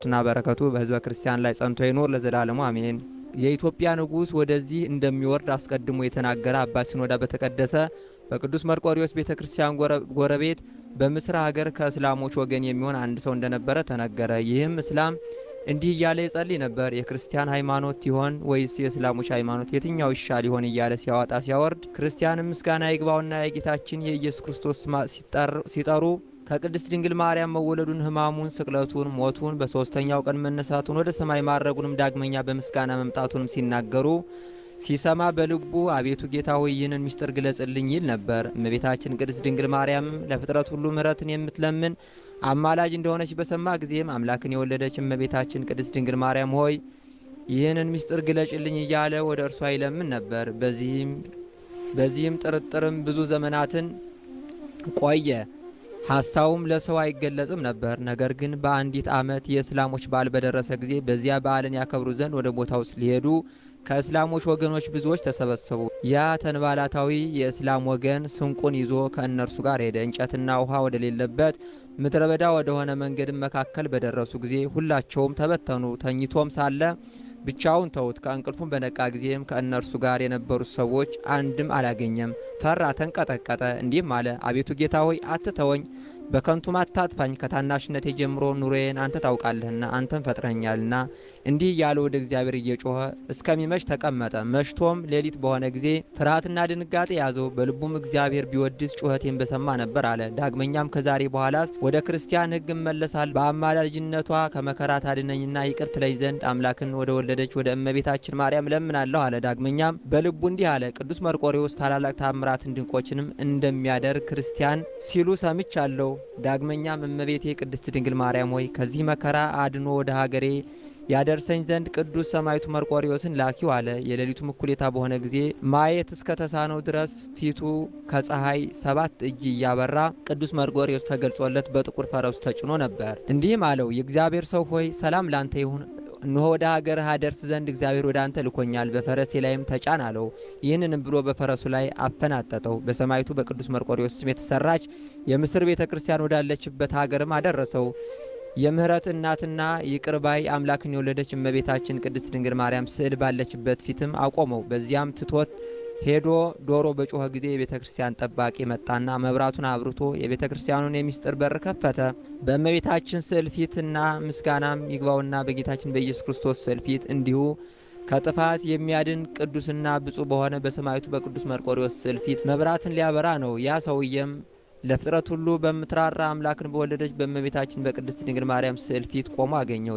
እና በረከቱ በሕዝበ ክርስቲያን ላይ ጸንቶ ይኖር ለዘላለሙ አሜን። የኢትዮጵያ ንጉሥ ወደዚህ እንደሚወርድ አስቀድሞ የተናገረ አባ ሲኖዳ በተቀደሰ በቅዱስ መርቆሪዎስ ቤተ ክርስቲያን ጎረቤት በምስር ሀገር ከእስላሞች ወገን የሚሆን አንድ ሰው እንደነበረ ተነገረ። ይህም እስላም እንዲህ እያለ ይጸልይ ነበር። የክርስቲያን ሃይማኖት ይሆን ወይስ የእስላሞች ሃይማኖት የትኛው ይሻል ይሆን እያለ ሲያወጣ ሲያወርድ፣ ክርስቲያንም ምስጋና ይግባውና የጌታችን የኢየሱስ ክርስቶስ ሲጠሩ ከቅድስት ድንግል ማርያም መወለዱን፣ ሕማሙን፣ ስቅለቱን፣ ሞቱን፣ በሶስተኛው ቀን መነሳቱን፣ ወደ ሰማይ ማረጉንም፣ ዳግመኛ በምስጋና መምጣቱንም ሲናገሩ ሲሰማ በልቡ አቤቱ ጌታ ሆይ ይህንን ምስጢር ግለጽልኝ ይል ነበር። እመቤታችን ቅድስት ድንግል ማርያም ለፍጥረት ሁሉ ምሕረትን የምትለምን አማላጅ እንደሆነች በሰማ ጊዜም አምላክን የወለደች እመቤታችን ቅድስት ድንግል ማርያም ሆይ ይህንን ምስጢር ግለጭልኝ እያለ ወደ እርሷ ይለምን ነበር። በዚህም ጥርጥርም ብዙ ዘመናትን ቆየ። ሀሳቡም ለሰው አይገለጽም ነበር። ነገር ግን በአንዲት ዓመት የእስላሞች በዓል በደረሰ ጊዜ በዚያ በዓልን ያከብሩ ዘንድ ወደ ቦታው ሊሄዱ ከእስላሞች ወገኖች ብዙዎች ተሰበሰቡ። ያ ተንባላታዊ የእስላም ወገን ስንቁን ይዞ ከእነርሱ ጋር ሄደ። እንጨትና ውሃ ወደሌለበት ምድረ በዳ ወደሆነ መንገድን መካከል በደረሱ ጊዜ ሁላቸውም ተበተኑ። ተኝቶም ሳለ ብቻውን ተውት። ከእንቅልፉም በነቃ ጊዜም ከእነርሱ ጋር የነበሩት ሰዎች አንድም አላገኘም። ፈራ፣ ተንቀጠቀጠ። እንዲህም አለ፣ አቤቱ ጌታ ሆይ አትተወኝ፣ በከንቱም አታጥፋኝ። ከታናሽነቴ ጀምሮ ኑሮዬን አንተ ታውቃለህና አንተም ፈጥረኸኛልና። እንዲህ እያለ ወደ እግዚአብሔር እየጮኸ እስከሚመሽ ተቀመጠ። መሽቶም ሌሊት በሆነ ጊዜ ፍርሃትና ድንጋጤ ያዘው። በልቡም እግዚአብሔር ቢወድስ ጩኸቴን በሰማ ነበር አለ። ዳግመኛም ከዛሬ በኋላ ወደ ክርስቲያን ሕግ እመለሳለሁ፣ በአማላጅነቷ ከመከራ ታድነኝና ይቅር ትለኝ ዘንድ አምላክን ወደ ወለደች ወደ እመቤታችን ማርያም እለምናለሁ አለ። ዳግመኛም በልቡ እንዲህ አለ፣ ቅዱስ መርቆሬዎስ ታላላቅ ታምራትን ድንቆችንም እንደሚያደርግ ክርስቲያን ሲሉ ሰምቻለሁ። ዳግመኛም እመቤቴ ቅድስት ድንግል ማርያም ሆይ ከዚህ መከራ አድኖ ወደ ሀገሬ ያደርሰኝ ዘንድ ቅዱስ ሰማዕቱ መርቆሬዎስን ላኪው አለ። የሌሊቱም እኩሌታ በሆነ ጊዜ ማየት እስከ ተሳነው ድረስ ፊቱ ከፀሐይ 7 እጅ እያበራ ቅዱስ መርቆሬዎስ ተገልጾለት በጥቁር ፈረሱ ተጭኖ ነበር። እንዲህም አለው፣ የእግዚአብሔር ሰው ሆይ ሰላም ላንተ ይሁን። እነሆ ወደ ሀገርህ አደርስ ዘንድ እግዚአብሔር ወደ አንተ ልኮኛል። በፈረሴ ላይም ተጫን አለው። ይህንንም ብሎ በፈረሱ ላይ አፈናጠጠው። በሰማዕቱ በቅዱስ መርቆሬዎስ ስም የተሰራች የምስር ቤተ ክርስቲያን ወዳለችበት ሀገርም አደረሰው። የምህረት እናትና ይቅር ባይ አምላክን የወለደች እመቤታችን ቅድስት ድንግል ማርያም ስዕል ባለችበት ፊትም አቆመው። በዚያም ትቶት ሄዶ ዶሮ በጮኸ ጊዜ የቤተ ክርስቲያን ጠባቂ መጣና መብራቱን አብርቶ የቤተ ክርስቲያኑን የሚስጥር በር ከፈተ። በእመቤታችን ስዕል ፊትና ምስጋናም ይግባውና በጌታችን በኢየሱስ ክርስቶስ ስዕል ፊት እንዲሁ ከጥፋት የሚያድን ቅዱስና ብፁዕ በሆነ በሰማዕቱ በቅዱስ መርቆሬዎስ ስዕል ፊት መብራትን ሊያበራ ነው። ያ ሰውየም ለፍጥረት ሁሉ በምትራራ አምላክን በወለደች በእመቤታችን በቅድስት ድንግል ማርያም ስዕል ፊት ቆሞ አገኘው።